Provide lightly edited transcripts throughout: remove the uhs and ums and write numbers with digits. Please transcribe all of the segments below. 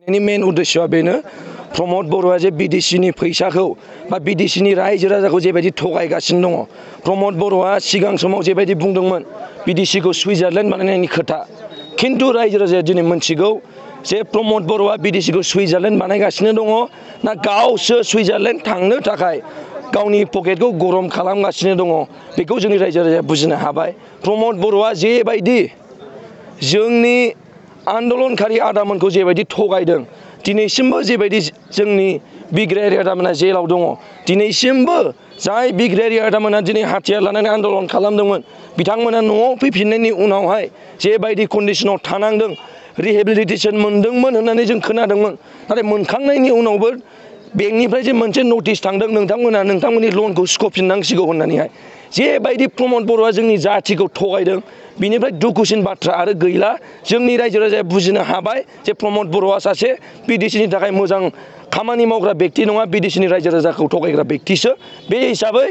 मेन उद्देश्यआ बेनो प्रमद बर'आ जे बिदेशिनि फैसाखौ बा बिदेशिनि रायजो राजाखौ जेबायदि थगायगासिनो दङ। प्रमद बर'आ सिगां समाव जेबायदि बुंदोंमोन बिदेशिखौ सुइजारलेण्ड बानायनायनि खोथा, खिन्थु रायजो राजाया दिनै मोनथिगौ जे प्रमद बर'आ बिदेशिखौ सुइजारलेण्ड बानायगासिनो दङ ना गावसो सुइजारलेण्ड थांनो थाखाय गावनि पकेटखौ गरम खालामगासिनो दङ। बेखौ जोंनि रायजो राजाया बुजिनो हाबाय। प्रमद बर'आ जेबायदि जोंनि आन्दलनकारि आदामोनखौ जेबायदि थगायदों, दिनैसिमबो जेबायदि जोंनि बिग्रायारि आदामोना जेलाव दङ, दिनैसिमबो जाय बिग्रायारि आदामोना दिनै हाथियार लानानै आन्दलन खालामदोंमोन, बिथांमोना न'आव फैफिननायनि उनावहाय जेबायदि कन्डिशनाव थानांदों, रिहेबिलिटेसन मोनदोंमोन होननानै जों खोनादोंमोन। नाथाय मोनखांनायनि उनावबो बेंकनिफ्राय जे मोनसे नटिस थांदों, नोंथांमोना नोंथांमोननि लनखौ सुख'फिननांसिगौ होननानैहाय। जेबायदि प्रमद बर'आ जोंनि जाथिखौ थगायदों, बिनिफ्राय दुखुसिन बाथ्रा आरो गैला। जोंनि रायजो राजाया बुजिनो हाबाय जे प्रमद बर'आ सासे बिदेशिनि थाखाय मोजां खामानि मावग्रा बेक्ति नङा, बिदेशिनि रायजो राजाखौ थगायग्रा बेक्तिसो। बे हिसाबै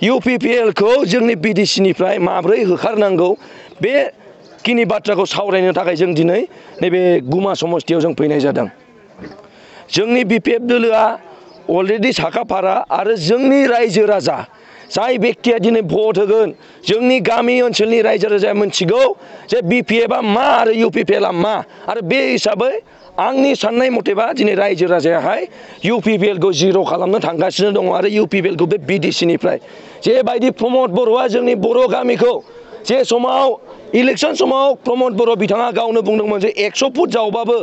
UPPLखौ जोंनि बिदेशिनिफ्राय माब्रै होखारनांगौ, बेखिनि बाथ्राखौ सावरायनो थाखाय जों दिनै नैबे गुमा समस्तियाव जों फैनाय जादों। जोंनि BPF दोलोआ अलरेडि साखाफारा आरो जोंनि रायजो राजा जाय बेक्तिया दिनै भट होगोन, जोंनि गामि ओनसोलनि रायजो राजाया मिथिगौ जे BPFआ मा आरो UPPLआ मा। आरो बे हिसाबै आंनि साननाय मथेबा दिनै रायजो राजायाहाय UPPLखौ जिर' खालामनो थांगासिनो दङ आरो UPPLखौ बे बिदेशिनिफ्राय जेबायदि प्रमद बर'आ जोंनि बर' गामिखौ जे समाव इलेक्सन समाव प्रमद बर' बिथाङा गावनो बुंदोंमोन जे 100 फुट जावबाबो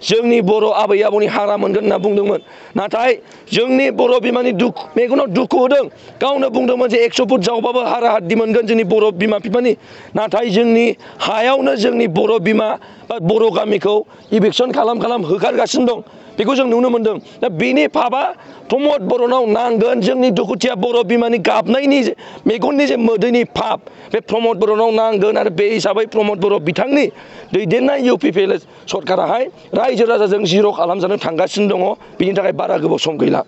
जोंनि बर' आबै आबौनि हारा मोनगोन होनना बुंदोंमोन। नाथाय जोंनि बर' बिमानि मेगनाव दुखु होदों, गावनो बुंदोंमोन जे 100 फुट जावबाबो हारा हाद्दि मोनगोन जोंनि बर' बिमा बिफानि। नाथाय जोंनि हायावनो जोंनि बर' बिमा बा बर' गामिखौ इभिकसन खालाम होखारगासिनो दं, बेखौ जों नुनो मोन्दों। दा बेनि फाबा प्रमद बर'नाव नांगोन। जोंनि दुखुथिया बर' बिमानि गाबनायनि मेगननि जे मोदैनि फाब, बे प्रमद बर'नाव नांगोन। आरो बे हिसाबै प्रमद बर' बिथांनि दैदेननाय UPPL सरकाराहाय रायजो राजाजों जिर' खालामजानो थांगासिनो दङ। बिनि थाखाय बारा गोबाव सम गैला।